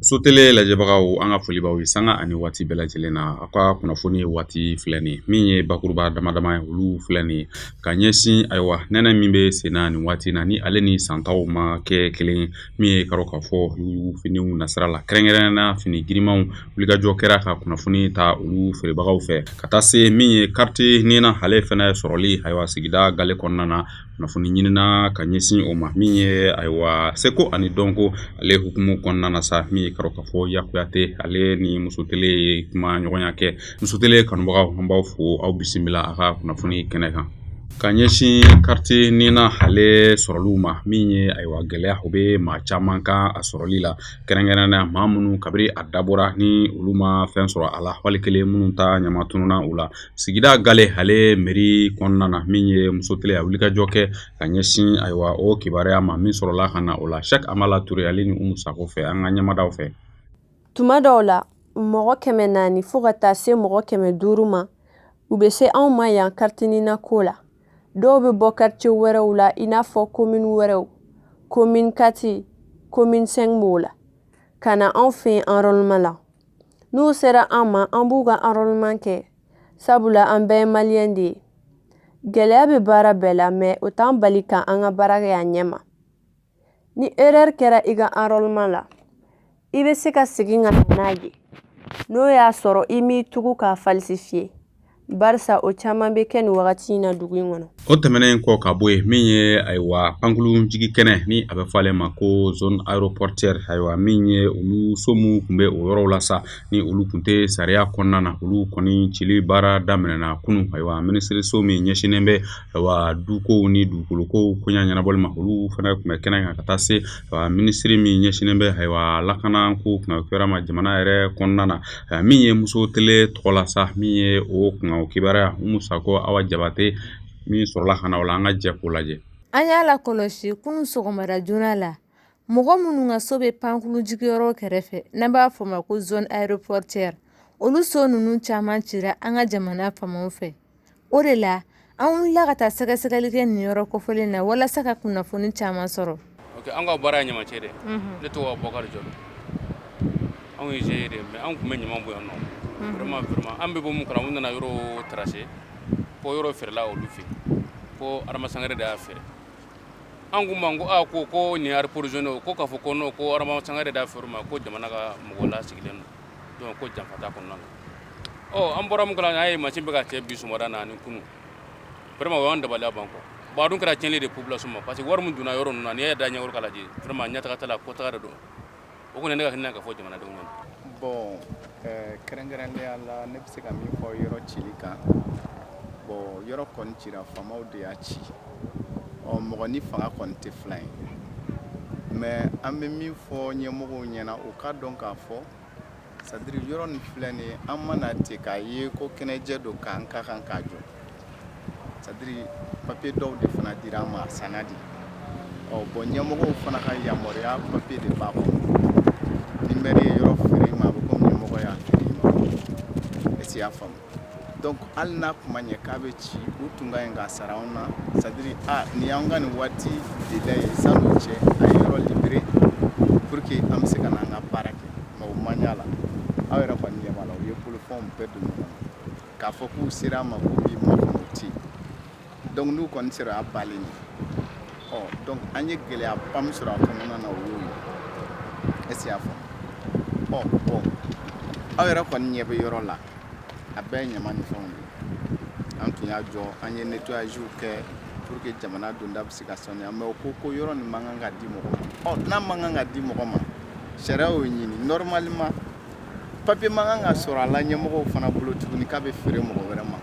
Muso Tele lajɛbagaw, an ka foli b'aw ye sanga ani waati bɛɛ lajɛlen na. Aw ka kunnafoni waati filɛ nin ye, min ye bakuruba dama dama ye, olu filɛ nin ye ka ɲɛsin. Ayiwa, nɛnɛ min bɛ sen na nin waati na, ni ale ni santaw ma kɛ kelen ye, min ye karo k'a fɔ yuguyugu nasira la, kɛrɛnkɛrɛnnen na fini girimanw, wulikajɔ kɛra ka kunnafoni ta olu feerebagaw fɛ, ka taa se min ye carte NINA ale fɛnɛ sɔrɔli. Ayiwa, sigida gale kɔnɔna na, kunnafoni ɲinina ka ɲɛsin o ma. Min ye, ayiwa, seko ani dɔnko ale hukumu kɔnɔna na sa, min ye karo k'a fɔ Yakuyate, ale ni Muso Tele ye kuma ɲɔgɔnya kɛ. Muso Tele kanubagaw, an b'aw fo, aw bisimila a ka kunnafoni kɛnɛ kan. Ka ɲɛsin carte NINA ale sɔrɔliw ma, min ye, ayiwa, gɛlɛya o bɛ maa caman kan a sɔrɔli la, kɛrɛnkɛrɛnnenya maa minnu kabiri a dabɔra ni olu ma fɛn sɔrɔ a la, wali kelen minnu ta ɲama tununa u la sigida gale ale mairie kɔnɔna na. Min ye Muso Tele a wulikajɔ kɛ ka ɲɛsin, ayiwa, o kibaruya ma min sɔrɔla ka na o la, Cheikh Amala Touré ale ni Umu Sako fɛ, an ka ɲɛmadaw fɛ. Tuma dɔw la, mɔgɔ 400 fo ka taa se mɔgɔ 500 ma, u bɛ se anw ma yan carte NINA ko la. Dɔw bɛ bɔ quartier wɛrɛw la, i n'a fɔ commune wɛrɛw, commune 4, commune 5 b'o la, ka na anw fɛ yen enrôlement la. N'u sera an ma, an b'u ka enrôlement kɛ, sabula an bɛɛ ye maliyɛn de ye. Gɛlɛya bɛ baara bɛɛ la, mais o t'an bali ka an ka baara kɛ a ɲɛ ma. Ni erreur kɛra i ka enrôlement la, i bɛ se ka segin ka na n'a ye, n'o y'a sɔrɔ i m'i tugu k'a falsifier, barisa o caman bɛ kɛ nin wagati in na dugu in kɔnɔ. O tɛmɛnen kɔ ka bɔ yen, min ye, ayiwa, pankurun jigi kɛnɛ ni a bɛ fɔ ale ma ko zone aéroportuaire, ayiwa, min ye olu so minnu tun bɛ o yɔrɔw la sa, ni olu tun tɛ sariya kɔnɔna na, olu kɔni cili baara daminɛna kunun. Ayiwa, minisiriso min ɲɛsinnen bɛ, ayiwa, dukow ni dugukolokow koɲa ɲɛnabɔli ma, olu fana tun bɛ kɛnɛ kan, ka taa se, ayiwa, minisiri min ɲɛsinnen bɛ, ayiwa, lakana ko kunnakibaruya ma jamana yɛrɛ kɔnɔna na. Min ye Muso Tele tɔgɔ la sa, min ye o kunna kibaruya, Umu Sako Awa Jabate min sɔrɔla ka na o la, an ka jɛ k'o lajɛ. An y'a lakɔlɔsi kunun sɔgɔmada joona la, mɔgɔ minnu ka so bɛ pankurun jigiyɔrɔ kɛrɛfɛ, n'an b'a fɔ ma ko zone aéroportuaire, olu so ninnu caman cira an ka jamana faamaw fɛ. O de la an wulila ka taa sɛgɛsɛgɛli kɛ nin yɔrɔ kofɔlen na walasa ka kunnafoni caman sɔrɔ. Ok, an ka baara ye ɲamacɛ de. Ne tɔgɔ Bɔkari Jalo. Anw ye GIE de, mais anw tun bɛ ɲama bɔ yan nɔ. Vraiment, vraiment, an bɛ bɔ mun kalama, u nana yɔrɔ tracé ko yɔrɔ feerela olu fɛ, ko Adama Sangare de y'a feere. An ko ma ko aa, ko nin aéroport zone, ko k'a fɔ ko non, ko Adama Sangare de y'a feere ma, ko jamana ka mɔgɔ lasigilen don, donc ko janfa t'a kɔnɔna na. Ɔ, an bɔra mun kalama, an ye machine bɛ ka cɛ bi sɔgɔmada na ani kunun. Vraiment, o y'an dabaliya ban quoi. Bon, a dun kɛra tiɲɛni de population ma, parce que wari min donna yɔrɔ ninnu na, n'i y'a da ɲɛkɔrɔ k'a lajɛ, vraiment, ɲɛtaga t'a la, kɔtaga de don. O kɔni ye ne ka hakilina ka fɔ jamanadenw ɲɛna. Bon, kɛrɛnkɛrɛnnenya la, ne bɛ se ka min fɔ yɔrɔ cili kan, bon, yɔrɔ kɔni cira, faamaw de y'a ci. Ɔ, mɔgɔ ni fanga kɔni tɛ fila ye, mais an bɛ min fɔ ɲɛmɔgɔw ɲɛna, u k'a dɔn k'a fɔ, c'est à dire, yɔrɔ nin filɛ nin ye, an mana ten k'a ye ko kɛnɛjɛ don k'an ka kan k'a jɔ, c'est à dire, papier dɔw de fana dira an ma, a sanna de. Ɔ bon, ɲɛmɔgɔw fana ka yamaruya papier de b'a kɔnɔ. Ni maire ye yɔrɔ feere i ma, a bɛ komi ɲɛmɔgɔ y'a feere i ma. Est ce que i y'a faamu? Donc hali n'a kun ma ɲɛ k'a bɛ ci, u tun ka ɲi k'a sara anw na, c'est à dire, ah, nin y'an ka nin waati délai ye, san'o cɛ a ye yɔrɔ libéré pour que an bɛ se ka n'an ka baara kɛ. Mais o ma ɲɛ a la. Aw yɛrɛ kɔni ɲɛ b'a la, u ye bolofɛnw bɛɛ don ɲɔgɔn na k'a fɔ k'u sera a ma k'u b'i makɔnɔ, o tɛ yen. Donc n'u kɔni sera, o y'a bannen de. Ɔ, donc an ye gɛlɛyaba min sɔrɔ a kɔnɔna na, o y'o ye. Est ce que i y'a faamu? Ɔ bon, aw yɛrɛ kɔni ɲɛ bɛ yɔrɔ la, a bɛɛ ye ɲama ni fɛnw de ye. An tun y'a jɔ, an ye nettoyage kɛ pour que jamana donda bɛ se ka sanuya, mais o ko ko yɔrɔ nin man kan ka di mɔgɔ ma. Ɔ, n'a man kan ka di mɔgɔ ma, sariya y'o ɲini, normalement papier man kan ka sɔrɔ a la ɲɛmɔgɔw fana bolo tuguni k'a bɛ feere mɔgɔ wɛrɛ ma.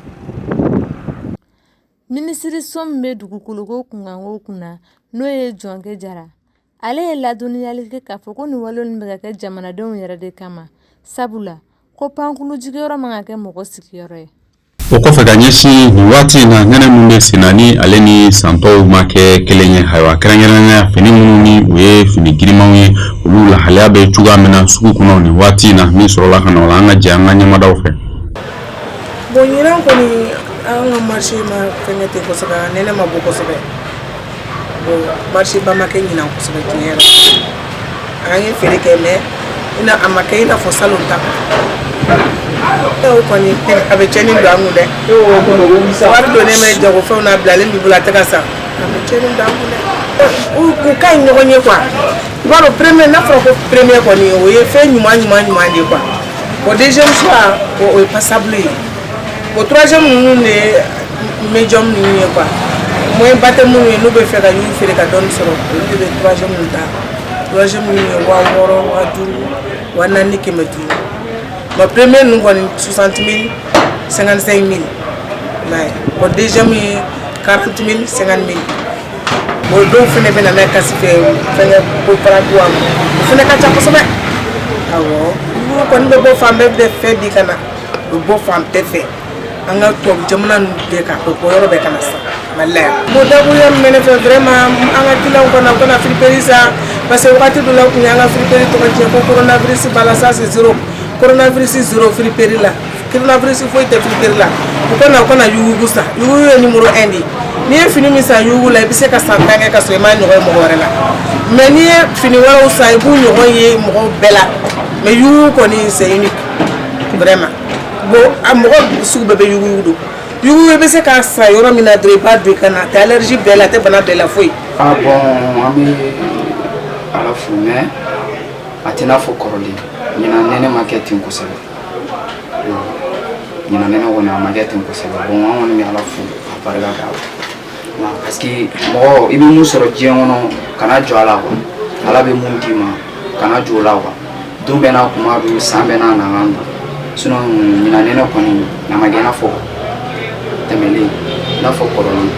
Minisiriso min bɛ dugukoloko kunkanko kunna, n'o ye Jɔnkɛ Jara, ale ye ladɔnniyali kɛ k'a fɔ ko nin wale ninnu bɛ ka kɛ jamanadenw yɛrɛ de kama, sabula ko pankurun jigiyɔrɔ man ka kɛ mɔgɔ sigiyɔrɔ ye. O kɔfɛ, ka ɲɛsin nin waati in na, nɛnɛ min bɛ sen na, ni ale ni santɔw ma kɛ kelen ye, ayiwa, kɛrɛnkɛrɛnnenya fini minnu ni u ye fini girimanw ye, olu lahalaya bɛ cogoya min na sugu kɔnɔ nin waati in na, min sɔrɔla ka na o la, an ka jɛ an ka ɲɛmadaw fɛ. Bon, ɲinan kɔni, an ka marché ma fɛnkɛ ten kosɛbɛ, nɛnɛ ma bɔ kosɛbɛ. Bon, marché ba ma kɛ ɲinan kosɛbɛ. Tiɲɛ yɛrɛ, an ye feere kɛ, mais I a ma kɛ i n'a fɔ salon ta. O kɔni, a bɛ tiɲɛni don an kun dɛ. Wari donnen bɛ jagofɛnw na, bilalen b'i bolo, a tɛ ka san, a bɛ tiɲɛni don an kun dɛ. U ka ɲi ɲɔgɔn ye quoi. I b'a dɔn, premier, n'a fɔra ko premier kɔni, o ye fɛn ɲuman ɲuman ɲuman de ye quoi. O deuxième choix, o ye passable ye. O troisième ninnu de ye médium ninnu ye quoi. Moyen ba tɛ minnu ye, n'u bɛ fɛ ka y'u feere ka dɔɔni sɔrɔ, olu de bɛ troisième ninnu ta. Troisième ninnu ye 6000, 5000, 4500. Bon, premier ninnu kɔni, 60 000, 55 000, i m'a ye. Bon, deuxième ye 40 000, 50 000. Bon, dɔw fɛnɛ bɛ na n'a ye kasi fɛ, fɛnkɛ ko farakuwa, o fɛnɛ ka ca kosɛbɛ. Awɔ, olu kɔni bɛ bɔ fan bɛɛ bɛɛ fɛ bi ka na, u bɛ bɔ fan bɛɛ fɛ, an ka tubabu jamana ninnu bɛɛ kan, u bɛ bɔ yɔrɔ bɛɛ ka na san Mali la yan. Bon, dakuruya min bɛ ne fɛ, vraiment, an ka clients kana, u kana friperie san, parce que wagati dɔ la, u tun y'an ka friperie tɔgɔ tiɲɛ ko coronavirus b'a la. Ça, c'est zéro. Coronavirus zéro friperie la. Coronavirus foyi tɛ friperie la. U kana yuguyugu san. Yuguyugu ye numéro 1 de ye. N'i ye fini min san yuguyugu la, i bɛ se ka san 10 kɛ ka sɔrɔ i m'a ɲɔgɔn ye mɔgɔ wɛrɛ la. Mais n'i ye fini wɛrɛw san, i b'u ɲɔgɔn ye mɔgɔw bɛɛ la. Mais yuguyugu kɔni, c'est unique vraiment. Bon, a mɔgɔ sugu bɛɛ bɛ yuguyugu don. Yuguyugu, i bɛ se k'a san yɔrɔ min na dɔrɔn, i b'a don i ka na, a tɛ allergie bɛɛ la, a tɛ bana bɛɛ la, foyi. Ah bon, an bɛ Ala fo, mais a tɛ n'a fɔ kɔrɔlen. Ɲinan nɛnɛ ma kɛ ten kosɛbɛ. Ɲinan nɛnɛ kɔni, a ma kɛ ten kosɛbɛ. Bon, an kɔni bɛ Ala fo a barika da la, parce que mɔgɔ, i bɛ mun sɔrɔ diɲɛ kɔnɔ, kana jɔ a la quoi. Ala bɛ mun d'i ma, kana jɔ o la quoi. Don bɛɛ n'a kuma don, san bɛɛ n'a nakan don. Sinon ɲinan nɛnɛ kɔni, a ma kɛ i n'a fɔ tɛmɛlen, i n'a fɔ kɔrɔlen.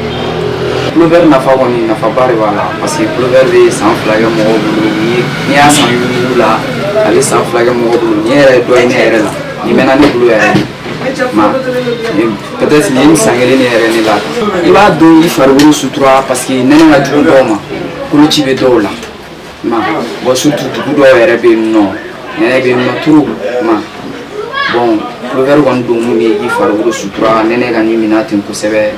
Pullover nafa kɔni, nafaba de b'a la, parce que pullover bɛ san 2 kɛ mɔgɔw bolo. N'i y'a san yuguyugu la, a bɛ san 2 kɛ mɔgɔw bolo. Nin yɛrɛ ye dɔ ye ne yɛrɛ la, nin mɛnna ne bolo yɛrɛ de ma, peut-être nin ye san kelen ne yɛrɛ ne la. I b'a don, i farikolo sutura, parce que nɛnɛ ka jugu dɔw ma, koloci bɛ dɔw la ma. Bon, surtout dugu dɔw yɛrɛ bɛ yen nɔ, nɛnɛ bɛ yen nɔ trop ma. Bon, pullover kɔni don mun ye k'i farikolo sutura, nɛnɛ ka n'i minɛ ten kosɛbɛ.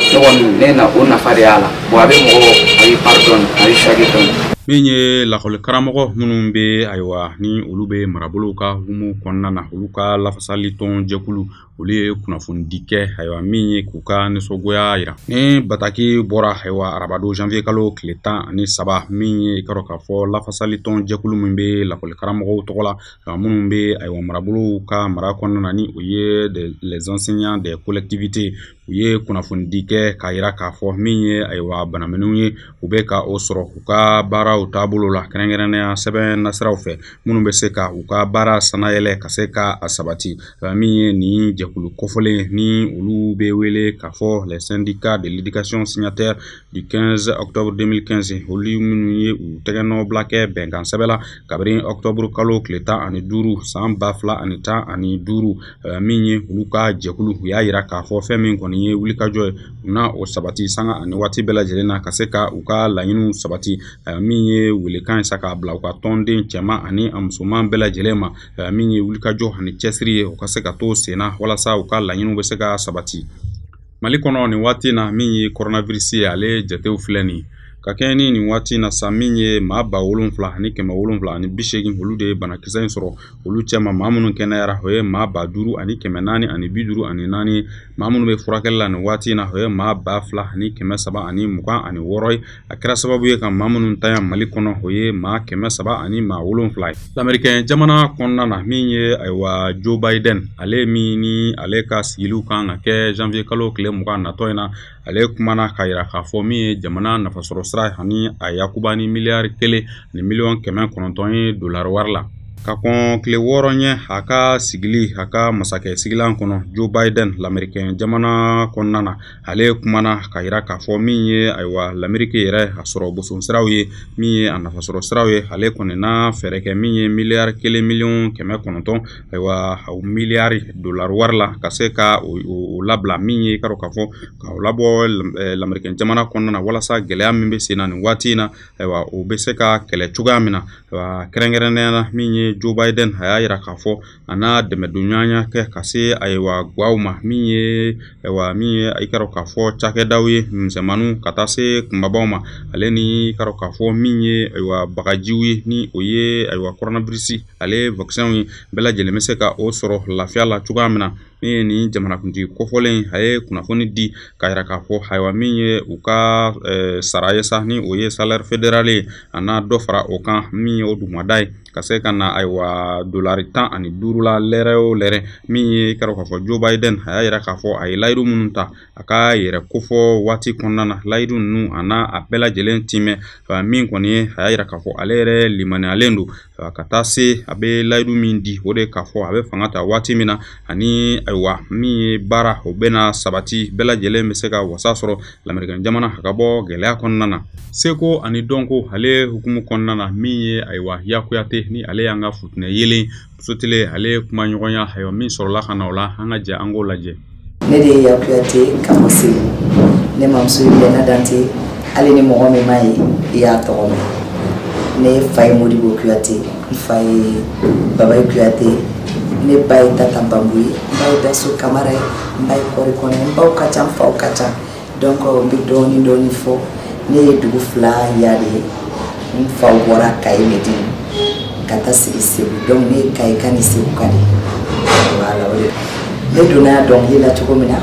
Ne kɔni, ne na o nafa de y'a la. Bon, a bɛ mɔgɔ, a bɛ pardon, a bɛ furakɛ dɔɔni. Min ye lakɔlikaramɔgɔ minnu bɛ, ayiwa, ni olu bɛ marabolow ka hukumu kɔnɔna na, olu ka lafasali tɔn jɛkulu, olu ye kunnafonidi kɛ, ayiwa, min ye k'u ka nisɔngoya yira ni bataki bɔra, ayiwa, arabadon janvier kalo tile 13, min ye i ka dɔn k'a fɔ lafasali tɔn jɛkulu min bɛ lakɔlikaramɔgɔw tɔgɔ la, minnu bɛ, ayiwa, marabolow ka mara kɔnɔna na, ni o ye les enseignants des collectivités, u ye kunnafonidi kɛ k'a yira k'a fɔ min ye, ayiwa, banaminɛw ye, u bɛ ka o sɔrɔ u ka baaraw taabolo la, kɛrɛnkɛrɛnnenya sɛbɛn nasiraw fɛ minnu bɛ se ka u ka baara sanayɛlɛ ka se ka a sabati. Min ye nin jɛkulu kofɔlen, ni olu bɛ wele k'a fɔ les syndicats de l'éducation signataires du 15 octobre 2015, olu minnu ye u tɛgɛnɔ kɛ bɛnkan sɛbɛn la kabini octobre kalo tile 15 san 2015, min ye olu ka jɛkulu, u y'a yira k'a fɔ fɛn min kɔni ye wulikajɔ ye, u na o sabati sanga ani waati bɛɛ lajɛlen na ka se ka u ka laɲiniw sabati. Min ye welekan ye sa k'a bila u ka tɔnden cɛman ani a musoman bɛɛ lajɛlen ma, min ye wulikajɔ ani cɛsiri ye, u ka se ka to sen na walasa u ka laɲiniw bɛ se ka sabati. Mali kɔnɔ nin waati na, min ye coronavirus ye, ale jatew filɛ nin ka kɛɲɛ ni nin waati na sa, min ye maa 77,780, olu de ye banakisɛ in sɔrɔ. Olu cɛma, maa minnu kɛnɛyara, o ye maa 5454. Maa minnu bɛ furakɛli la nin waati in na, o ye maa 2326 ye. A kɛra sababu ye ka maa minnu tanya Mali kɔnɔ, o ye maa 300 ani maa 7 ye. Lamerikɛn jamana kɔnɔna na, min ye, ayiwa, Joe Biden, ale min ni ale ka sigiliw kan ka kɛ janvier kalo tile 20 natɔ in na, ale kumana k'a yira k'a fɔ min ye jamana nafasɔrɔ sira ani a yakuba ni miliyari 1 ni miliyɔn 900 ye dolari wari la. Ka kɔn tile 6 ɲɛ a ka sigili a ka masakɛ sigilan kɔnɔ, Joe Biden, lamerikɛn jamana kɔnɔna na, ale kumana ka yira k'a fɔ min ye, ayiwa, Lameriki yɛrɛ a sɔrɔ boson siraw ye, min ye a nafasɔrɔ siraw ye, ale kɔni na fɛɛrɛ kɛ min ye miliyari 1 miliyɔn 900, ayiwa, miliyari dolari wari la, ka se ka o labila, min ye ka dɔn k'a fɔ ka o labɔ lamerikɛn jamana kɔnɔna na, walasa gɛlɛya min bɛ sen na nin waati in na, ayiwa, o bɛ se ka kɛlɛ cogoya min na, ayiwa, kɛrɛnkɛrɛnnenya la min ye ye Joe Biden, a y'a yira k'a fɔ a n'a dɛmɛdonɲɔgɔnya kɛ ka se ayiwa gwaw ma, min ye ayiwa min ye i k'a dɔn k'a fɔ cakɛdaw ye misɛnmaninw ka taa se kunbabaw ma, ale ni i k'a dɔn k'a fɔ min ye ayiwa bagajiw ye, ni o ye ayiwa coronavirus ale vaccin ye, bɛɛ lajɛlen bɛ se ka o sɔrɔ lafiya la cogoya min na. Min ye nin jamanakuntigi kofɔlen, a ye kunnafoni di k'a yira k'a fɔ ayiwa min ye u ka sara ye sa, ni o ye salaire fédéral ye, a n'a dɔ fara o kan, min ye o dugumada ye ka se ka na ayiwa $15 la lɛrɛ o lɛrɛ. Min ye k'a dɔn k'a fɔ Joe Biden, a y'a yira k'a fɔ a ye layidu minnu ta a ka yɛrɛ kofɔ waati kɔnɔna na, layidu ninnu a n'a a bɛɛ lajɛlen timɛ. Min kɔni ye, a y'a yira k'a fɔ ale yɛrɛ limaniyalen don ka taa se a bɛ layidu min di, o de k'a fɔ a bɛ fanga ta waati min na, ani ayiwa min ye baara o bɛna sabati, bɛɛ lajɛlen bɛ se ka wasa sɔrɔ lamerikɛn jamana a ka bɔ gɛlɛya kɔnɔna na. Seko ani dɔnko ale hukumu kɔnɔna na, min ye ayiwa Ya Kuyate, ni ale y'an ka futinɛ yelen musotile, ale ye kuma ɲɔgɔnya ayiwa min sɔrɔla ka na o la, an ka jɛ an k'o lajɛ. Ne de ye Ya Kuyate ka bɔ Segu. Ne mamuso ye Bɛnna Dante. Hali ni mɔgɔ min m'a ye, i y'a tɔgɔ mɛn. Ne fa ye Modibo Kuyate, n fa ye Babayi Kuyate, ne ba ye Tata Bambu ye, n ba ye Daso Kamara ye, n ba ye Kɔri Kɔnɛ. N baw ka ca, n faw ka ca, donc n bɛ dɔɔni dɔɔni fɔ. Ne ye dugu fila ya de ye. N faw bɔra Kayi Medine ka taa sigi Segu, donc ne ye Kayika ni Seguka de ye. Voilà, o de. Ne donna dɔnkili la cogo min na,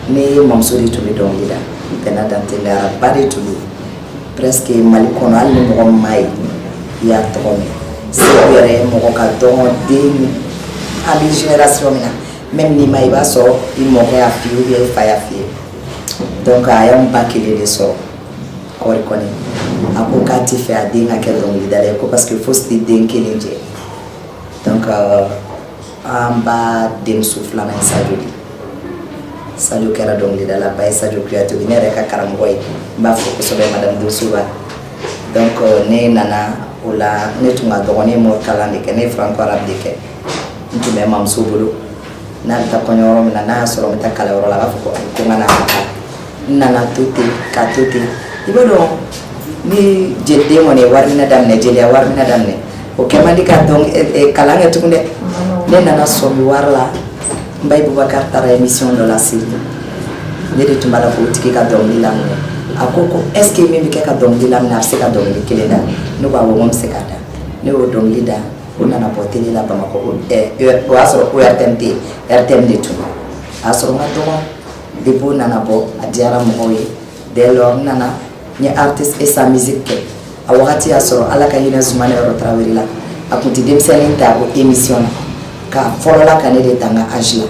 ne mamuso de tun bɛ dɔnkili da, Bɛnna Dante ba de tun don presque Mali kɔnɔ. Hali ni mɔgɔ min m'a ye, i y'a tɔgɔ mɛn. Segu yɛrɛ mɔgɔ ka dɔgɔn den, an bɛ génération min na, même n'i ma ye, i b'a sɔrɔ i mɔkɛ y'a f'i ye ou bien i fa y'a f'i ye. Donc a y'anw ba kelen de sɔrɔ, Kɔri Kɔnɛ. A ko k'a ti fɛ a den ka kɛ dɔnkilidala ye, ko parce que fosi tɛ den kelen jɛ. Donc an ba denmuso filanan ye Sadio de. Sadio kɛra dɔnkilidala ba ye, Sadio Kuyate, o ye ne yɛrɛ ka karamɔgɔ ye, n b'a fɔ kosɛbɛ, madame Dosoba. Donc ne nana o la, ne tun ka dɔgɔ, ne ye mori kalan de kɛ, ne ye franco arabe de kɛ. N tun bɛ mamuso bolo, n'a bɛ taa kɔɲɔyɔrɔ min na, n'a y'a sɔrɔ n bɛ taa kalanyɔrɔ la, a b'a fɔ ko ayi, ko n ka na ka taa. N nana to ten, ka to ten. I b'a dɔn, ni jeliden kɔni ye wari minɛ daminɛ, jeliya wari minɛ daminɛ, o kɛ man di ka dɔn kalan kɛ tugun dɛ. Ne nana sɔmi wari la. N ba Bubakar taara émission dɔ la Segu, ne de tun b'a la k'o tigi ka dɔnkili laminɛ. A ko ko est ce que min bɛ kɛ ka dɔnkili laminɛ, a bɛ se ka dɔnkili kelen da? Ne ko awɔ, n ko n bɛ se k'a da. Ne y'o dɔnkili da, o nana bɔ télé la Bamakɔ. O y'a sɔrɔ ORTM tɛ yen, RTM de tun don. A y'a sɔrɔ n ka dɔgɔn. Depuis o nana bɔ, a diyara mɔgɔw ye. Dès lors n nana, n ye artiste et sa musique kɛ. A wagati y'a sɔrɔ Ala ka hinɛ Zumana Yɔrɔ Tarawele la, a tun tɛ denmisɛnnin ta o émission na, k'a fɔlɔla ka ne de ta n ka âge la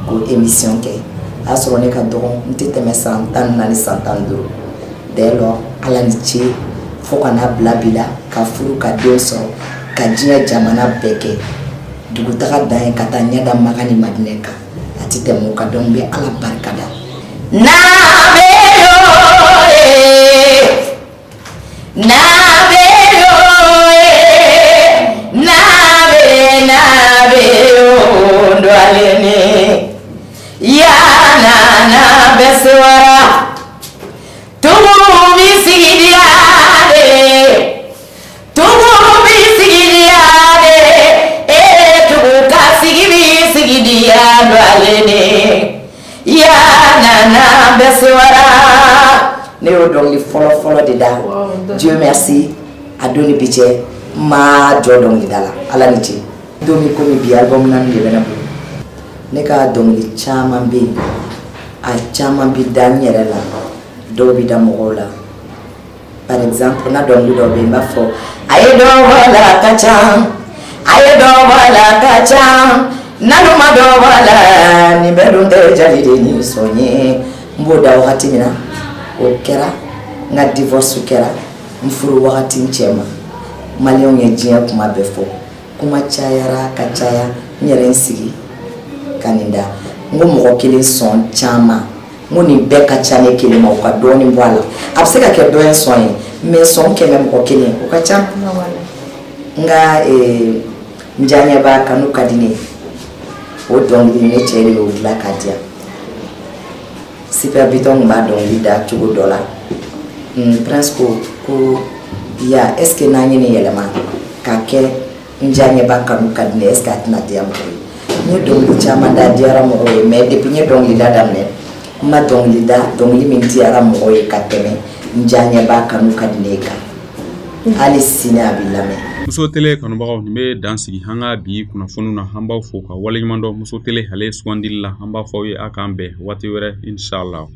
k'o émission kɛ. A y'a sɔrɔ ne ka dɔgɔn, n tɛ tɛmɛ san 14, san 15. Dès lors, Ala ni ce, fo ka n'a bila bi la, ka furu, ka den sɔrɔ, ka diɲɛ jamana bɛɛ kɛ. Dugutaga dan ye ka taa ɲɛda Makan ni Madinɛ kan, a tɛ tɛmɛ o kan. Donc n bɛ Ala barika da. Nabe nabe nabe nabe ndwalene ya nana beswara tugu bisigidiade tugu bisigidiade e tugu kasigi bisigidia ndwalene ya nana beswara. Ne y'o dɔnkili fɔlɔ fɔlɔ de da. Dieu merci, a don ni bi cɛ, n ma jɔ dɔnkilida la. Ala ni ce. Don min komi bi, album naani de bɛ ne bolo. Ne ka dɔnkili caman bɛ yen, a caman bɛ da n yɛrɛ la, dɔw bɛ da mɔgɔw la. Par exemple, n ka dɔnkili dɔw bɛ yen, n b'a fɔ: a ye dɔ bɔ a la ka ca, a ye dɔ bɔ a la ka ca, n'alu ma dɔ bɔ a la, nin bɛɛ dun tɛ jali de ni sɔn ye. N b'o da wagati min na, o kɛra n ka divorce kɛra, n furu wagati n cɛ ma. Maliyɛnw ye diɲɛ kuma bɛɛ fɔ, kuma cayara ka caya. N yɛrɛ n sigi ka nin da, n ko mɔgɔ kelen sɔn caman, n ko nin bɛɛ ka ca ne kelen ma, o ka dɔɔnin bɔ a la. A bɛ se ka kɛ dɔ ye sɔn ye, mais sɔn 100 mɔgɔ kelen, o ka ca. N ka n diyaɲɛba kanu ka di ne ye, o dɔnkili ne cɛ de y'o dilan k'a di yan. Super Biton tun b'a dɔnkili da cogo dɔ la. Prince ko ko ya, est ce que n'an ye nin yɛlɛma ka kɛ N diyaɲɛba kanu ka di ne ye, est ce que a tɛna diya mɔgɔ ye? N ye dɔnkili caman da, diyara mɔgɔw ye, mais depuis n ye dɔnkilida daminɛ, n ma dɔnkili da dɔnkili min diyara mɔgɔw ye ka tɛmɛ N diyaɲɛba kanu ka di ne ye kan. Hali sini a bɛ lamɛn. Muso Tele kanubagaw, nin bɛ dan sigi an ka bi kunnafoniw na. An b'aw fo ka waleɲuman dɔn Muso Tele ale sugandili la. An b'a fɔ aw ye a k'an bɛn waati wɛrɛ, inshallah.